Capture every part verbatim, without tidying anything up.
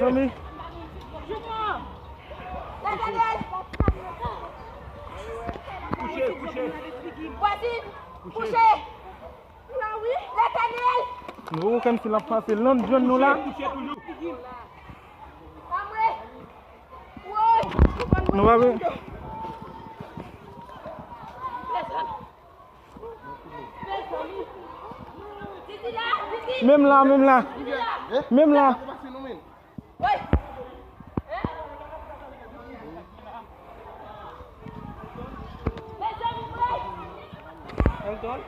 Mezanmi. Nathaniel! Kouche, kouche. Vwazin! Kouche! Nathaniel! Nou wè kòmsi l ap pase lòt jwenn nou la. Kouche toujou. Amwe! Woy! Nou pa vle. Mezanmi! Didi la! Didi! Menm la, menm la. Menm la. Woy! Mezanmi, woy! Elton.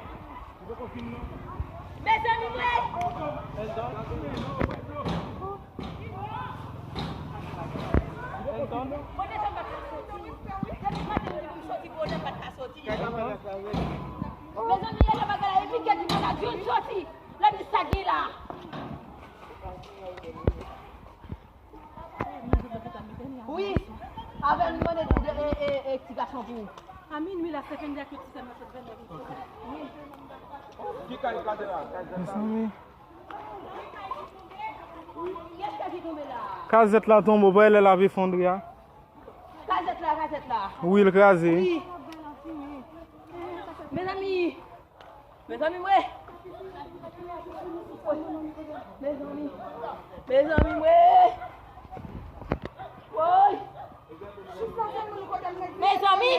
Mezanmi, woy! Elton. Elton. Bon, desann bat la soti. Depi maten, nou di pou m soti, pou desann bat la soti. Mezanmi, e la bagay la, epi gen di malad, yo soti. Lè di sa gen la. Wi, avè m li mande tou de e, e, e, ti gason pou ou. A minwi la, se vennde ak ti sèl mwen sot vennde. Ki kay kade la? Mezanmi. Kiyès ki tonbe la? Kazèt la tonbe, ou pa wè lè l ap efondre a. Kazèt la, kazèt la. Wi, l kraze. Wi. Mezanmi. Mezanmi, mwen. Mezanmi. Mezanmi, mwen. Woy. Mezanmi.